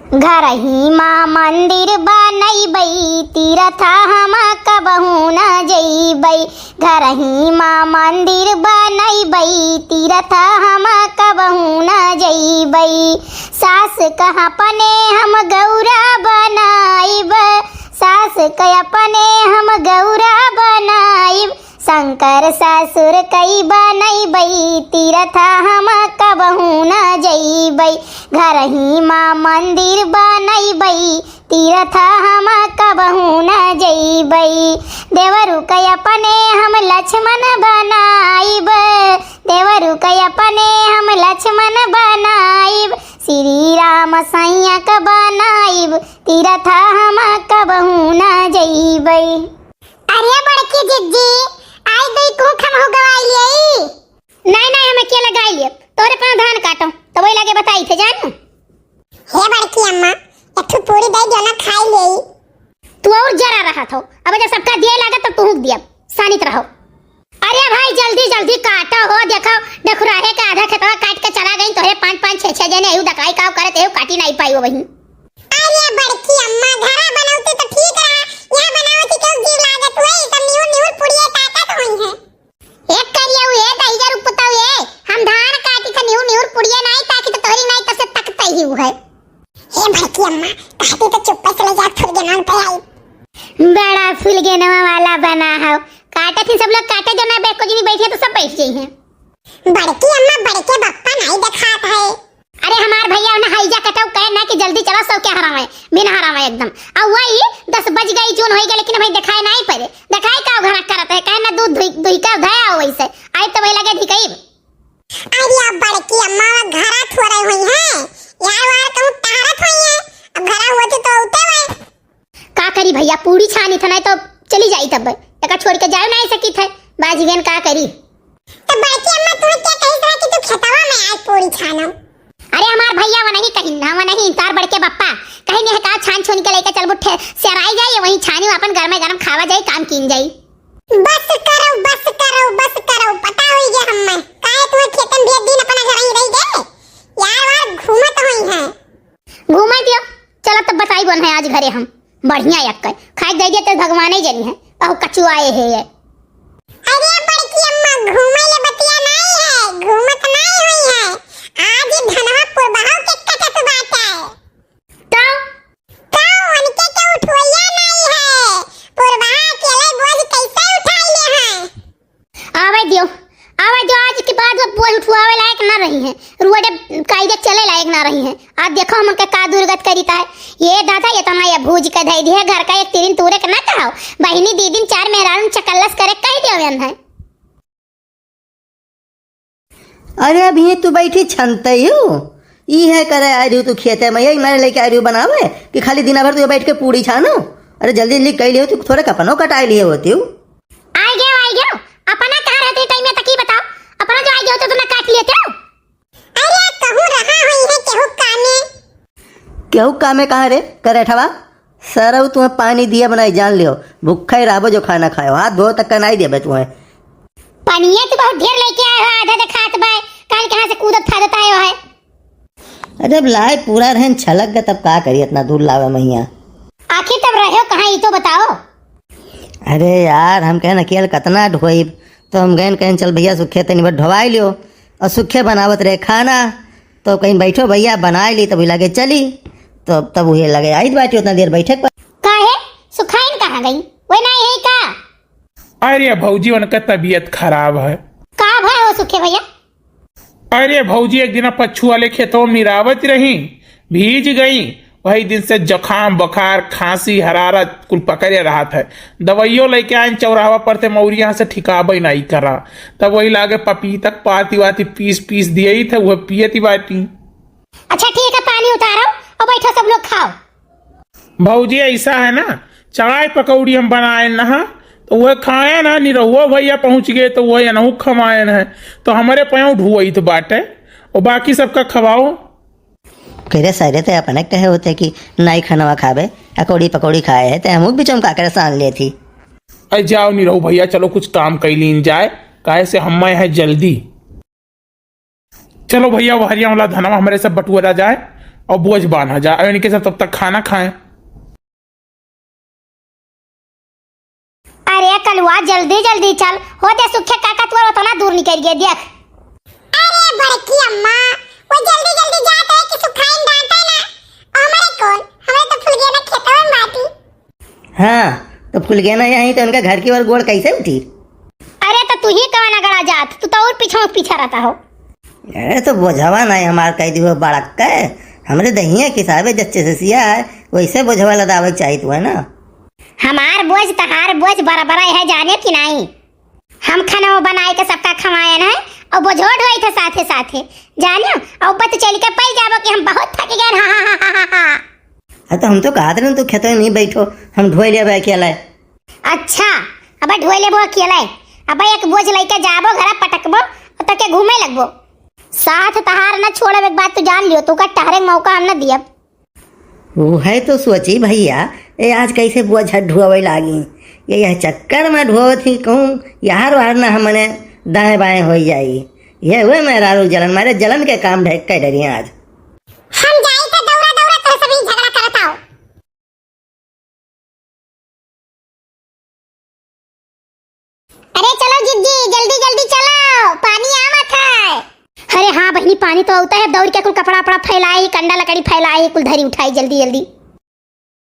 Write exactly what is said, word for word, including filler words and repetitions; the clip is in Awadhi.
घरही मा मंदिर बनइबइ, तीरथ हम कबहूँ न जइबइ। घरही मा मंदिर बनइबइ, तीरथ हम कबहूँ न जइबइ। सास कह अपने हम गौरा बनाइब, सास कह अपने हम गौरा बनाइब। शंकर ससुर कइ बनइबइ, तीरथ हम कबहूँ न जइबइ। घरही मा मंदिर बनइबइ, तीरथ हम कबहूँ न जइबइ। देवरु कइ अपने हम लक्ष्मण बनाइब, देवरु कइ अपने हम लक्ष्मण बनाइब। श्री राम सइया क बनाइब, तीरथ हम कबहूँ न जइबइ। अरे बड़की जिज्जी, आई दुई कूख हमहू गवाई लेई। नाहीं, नाहीं, हम अकेला गाई लेब। तोहरे पाँव धान काटो, त वही लगे बताई थे, जान। हे बड़की अम्मा, एक ठो पूरी दे दियो ना, खाई लेई। तू और जरा रहत हो, अब जब सबका दिए लागत तो तुहूँ दियब, सानित रहो। अरे भाई, जल्दी जल्दी काटो हो, देखो डखुराहे के आधा खेतवा काट के चला गई, तोहरे पाँच पाँच छह छह जने एहू दकाई काव करत, एहू काटी नाहीं पाई हो वहीं। अरे बड़की अम्मा, घरा बनौती तो ठीक रहा, यहाँ बनावती क्यों जीव लागत हुए, ई सब निहुर निहुर पुड़िया ताकत हुई है। एक करिया हुए, दहिजर उपता हुए, हम धान काटी थे निहुर निहुर पुड़िया नाहीं ताकी तो तोहरी नाहीं तसे तकते ही हुए। हे बड़की अम्मा, कहती तो चुप्पे से ले जा, फुलगेनवा पे आई। बड़ा फुलगेनवा वाला बना हो, काटे थे सब लोग काटे, जो ना बैठ को जिनी बैठे तो सब बैठ जाई हैं। बड़की अम्मा, बड़के बप्पा नाहीं देखात है। अरे हमार भइया उन्हें हाइजा कटऊ कहे ना कि जल्दी चलो, सब के हरावे, बिन हरावे एकदम। अब वही दस बज गई, जून होई गए, लेकिन भाई देखाए नाहीं परे। देखाए का घड़ा करत है, कहे ना दूध दुई, दुई का धया हो वैसे। आई तो वही लगे धिकई। अरे अब बड़की अम्मा वो घरा थोड़े हुई है, यार वार कहूँ टहरत हुई है, अब घरा होती तो उठे हुए। का करी भइया, पूड़ी छानी था, नाहीं तो चली जाई तब। एका छोड़ के जाए नाहीं सकी थे, बाजी गन का करी। तो बड़की अम्मा, तू क्या कही था कि तू खेतवा में आज पूड़ी छानो? अरे हमार भइया वो नहीं कहीं ना, वो नहीं, तार बड़के बप्पा कहीं नहीं का छान छुन के लेके चल बुट्ठे सेराई जाई, वहीं छानी अपन घर में गरम खावा जाई, काम कीन जाई। बस करो, बस करो, बस करो, पता होई गया हमें। काहे तुम्हें खेतन भेज दिन अपना घर ही रह गए? यार वार घूमत होई हैं। घूमे दियो, चलो तब बताई बन है आज घरे हम। बढ़िया एक कर खाए दे दिए तो भगवान ही जनी है, बहु कचुआए है ये। अरे बड़की अम्मा, घूमे ले बतिया नाहीं है, घूमत नाहीं हुई है। आज ही धनवा पुरबहाव के कटत बाटे। तो? तो उनके के उठवैया नाहीं है, पुरबहा अकेले बोझ कैसे उठाई ले हैं? आवे दियो, आवे दियो, आज के बाद वो बोझ उठवावे लायक ना रही है, रोडे कायदे चले लायक ना रही है। आज देखो हम उनके का दुर्गत करीता है। ये दादा, ये तना ये भूज के धई दिए, घर का एक तिरिन तूरे के ना कहो, बहिनी दीदिन चार मेहरारून चकल्लस करे कह दियो वेन है। अरे अब ये तू बैठी छनते हो, ई है करे आ रही तू खेते में, यही मारे लेके आ रही बनावे कि खाली दिन भर तू बैठ के पूड़ी छानो। अरे जल्दी जल्दी कह लियो, तू थोड़े कपनो कटाई लिए होती हो। आइ गयो, आइ गयो। अपना कहाँ रहते टाइम में तक ही बताओ, अपना जो आइ गयो तो तुमने काट लिए थे। अरे कहूँ रहा हुई है केहू कामे। केहू कामे कहाँ रे करेठवा? सरऊ तुम्हें पानी दिया बनाई जान लियो, भूखा ही रहबो जो खाना खायो, हाथ धो तक का नाहीं देबे तुम्हें। पानिया तो बहुत ढेर लेके आए हो, आधा तो खात बाय, काल कहाँ से कूदत फादत आयो है। अरे जब लाए पूरा रहन छलक गए तब का करी इतना दूर लावे मैया। आखिर तब रहे हो कहाँ, ई तो बताओ। अरे यार, हम कहन अकेल कतना ढोइब, तो हम गए कहन चल भैया सुखे तनी भर ढोवाई लियो, और सुखे बनावत रहे खाना, तो कहीं बैठो भैया बनाए ली, तब लगे चली, तो तब उहे लगे आई बाटी उतना देर बैठे पर। काहे सुखाइन कहाँ गई, वही नाहीं है का? अरे भौजी, उनका तबीयत खराब है। का भय हो सुखे भैया? अरे भौजी, एक दिन पच्छू वाले खेतों में निरावत रही, भीज गई। वही दिन से जुकाम, बुखार, खांसी, हरारत कुल पकड़े रहत है। दवाइयो लेके आए चौराहा पर थे, मौरी यहाँ से ठिकाबे नाहीं करा। तब वही लागे पपीता के पाती वाती पीस पीस दिए ही थे, वह पियती बाटी। अच्छा ठीक है, पानी उतारो और बैठो सब लोग खाओ। भौजी, ऐसा है ना, चाय पकौड़ी हम बनाएन ना, तो वह खाएन ना, निरहुआ भैया पहुँच गए, तो वह एनहू खवाएन है, तो हमरे पयों ढुआई तो बाटे, और बाकी सबका खवाओ। कह रहे सारे ते अपने कहे होते कि नाई खानवा खाबे, अकौड़ी पकौड़ी खाए है, ते हमहू बीच में काकर सान ले थी। अरे जाओ निरहू भैया, चलो कुछ काम कर लीन जाए, काहे से हमें है जल्दी। चलो भैया, वहरिया वाला धनवा हमरे सब बटुआ जाए, और बोझ बांधा जा, और इनके सब तब तक खाना खाएं। अरे कलुआ, जल्दी जल्दी चल, हो दे सुखे काका तुअर ओतना दूर निकल गए देख। अरे बड़की अम्मा, वो जल्दी जल्दी जात है कि सुखाइन डांटे ना। हमरे कौन, हमरे तो फुलगेना खेतवा में बाटी। हाँ, तो फुलगेना यहीं तो उनका घर की ओर गोड़ कैसे उठी? अरे तो तू ही कवन अगड़ा जात, तू तो और पीछे पीछे रहता हो। अरे तो बोझवा नहीं हमार कह दियो बड़क के, हमरे दहिया के हिसाबे जच्चे से सिया है, वैसे बोझवा लदावे के चाहित हुआ ना। हमार बोझ तहार बोझ बराबर है, जाने कि नहीं? हम खाना बनाए के सबका खवाएन है और बोझो ढोई थे साथे साथे, जानियो। और पता चल के पाई जाबो कि हम बहुत थक गए। हाँ, हाँ, हाँ, हाँ, हाँ। अरे तो हम तो कहत रहे तू खेतवा में नहीं बैठो, हम ढोई लेबे अकेले। अच्छा, अब ढोई लेबो अकेले। अब एक बोझ लेके जाबो घर पटकबो और तके घूमे लगबो। साथ तहार न छोड़ब, एक बात तू जान लियो, तू का टहरे के मौका हम न दियब। वो है तो सोची भैया, ए आज कैसे बोझ ढोवे लागी, ये यह चक्कर में ढोवत ही कहूँ यार वार न हमने दाएं बाएं हो जाई। ये हुए मेहरारू जलन मारे, जलन के काम ढेर कर डरी आज। हम जाई तो दौड़ा दौड़ा तो सभी झगड़ा करत आओ। अरे चलो जिज्जी, जल्दी जल्दी चलो, पानी आवत है। अरे हाँ बहिनी, पानी तो आवता है, दौड़ के कुल कपड़ा वपड़ा फैलाई, कंडा लकड़ी फैलाई, कुल धरी उठाई जल्दी जल्दी।